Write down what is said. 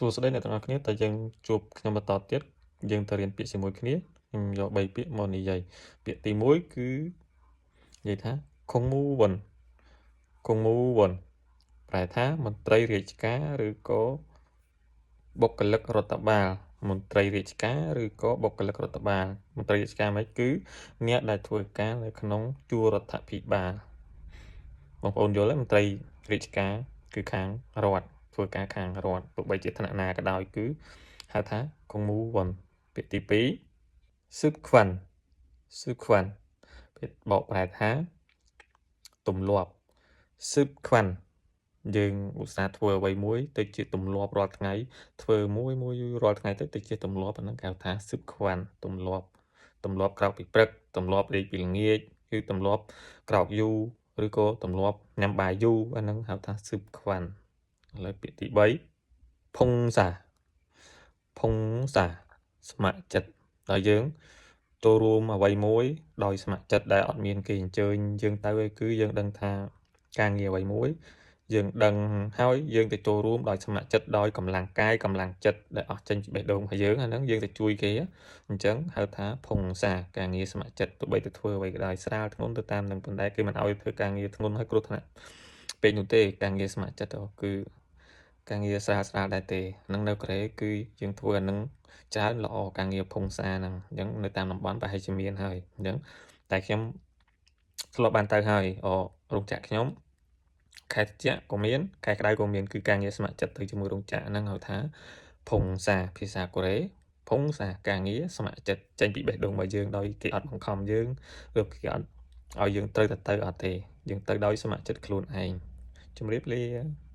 សួស្តីអ្នកទាំងអស់គ្នាតើយើងជួបខ្ញុំបន្តទៀតយើងទៅរៀនពាក្យជាមួយគ្នាខ្ញុំយក3ពាក្យមកនិយាយពាក្យទី1គឺនិយាយថា공무원 공무원ប្រែថាមន្ត្រីរាជការឬក៏បុគ្គលិករដ្ឋបាលមន្ត្រីរាជការឬក៏បុគ្គលិករដ្ឋបាលមន្ត្រីរាជការមិនគឺអ្នកដែលធ្វើការនៅក្នុងជួររដ្ឋាភិបាលបងប្អូនយល់ទេមន្ត្រីរាជការគឺខាងរដ្ឋធ្វើការខាងរដ្ឋទោះបីជាថ្នាក់ណាក៏ដោយគឺហៅថា공무원ពាក្យទី2습관 습관ពាក្យបកប្រែថាទម្លាប់습관យើងឧស្សាហ៍ធ្វើអ្វីមួយទៅជាទម្លាប់រាល់ថ្ងៃធ្វើមួយមួយរាល់ថ្ងៃទៅទៅជាទម្លាប់អាហ្នឹងគេហៅថា습관ទម្លាប់ទម្លាប់ក្រោកពីព្រឹកទម្លាប់ដេកពីល្ងាចគឺទម្លាប់ក្រោកយូរឬក៏ទម្លាប់ញ៉ាំបាយយូរអាហ្នឹងហៅថា습관ឥឡូវពាក្យទី3봉사 봉사ស្ម័គ្រចិត្តដល់យើងចូលរួមអ្វីមួយដោយស្ម័គ្រចិត្តដែលអត់មានគេអញ្ជើញយើងទៅឯគឺយើងដឹងថាការងារអ្វីមួយយើងដឹងហើយយើងទៅចូលរួមដោយស្ម័គ្រចិត្តដោយកម្លាំងកាយកម្លាំងចិត្តដែលអស់ចេញពីបេះដូងរបស់យើងអាហ្នឹងយើងទៅជួយគេអញ្ចឹងហៅថា봉사ការងារស្ម័គ្រចិត្តទោះបីទៅធ្វើអ្វីក៏ដោយស្រាលធ្ងន់ទៅតាមនឹងប៉ុន្តែគេមិនឲ្យធ្វើការងារធ្ងន់ហើយគ្រោះថ្នាក់ពេកនោះទេការងារស្ម័គ្រចិត្តគឺការងារស្រាលស្រាលដែរទេនឹងនៅកូរ៉េគឺយើងធ្វើអានឹងច្រើនល្អការងារ봉사ហ្នឹងអញ្ចឹងនៅតាមតំបន់ប្រហែលជាមានហើយអញ្ចឹងតែខ្ញុំធ្លាប់បានទៅហើយអរោងចក្រខ្ញុំខែត្រជាក់ក៏មានខែក្តៅក៏មានគឺការងារស្ម័គ្រចិត្តទៅជាមួយរោងចក្រហ្នឹងហៅថា봉사ភាសាកូរ៉េ봉사ការងារស្ម័គ្រចិត្តចេញពីបេះដូងរបស់យើងដោយគេអត់បង្ខំយើងឬគេអត់ឲ្យយើងត្រូវតែទៅអត់ទេយើងទៅដោយស្ម័គ្រចិត្តខ្លួនឯងជម្រាបលា។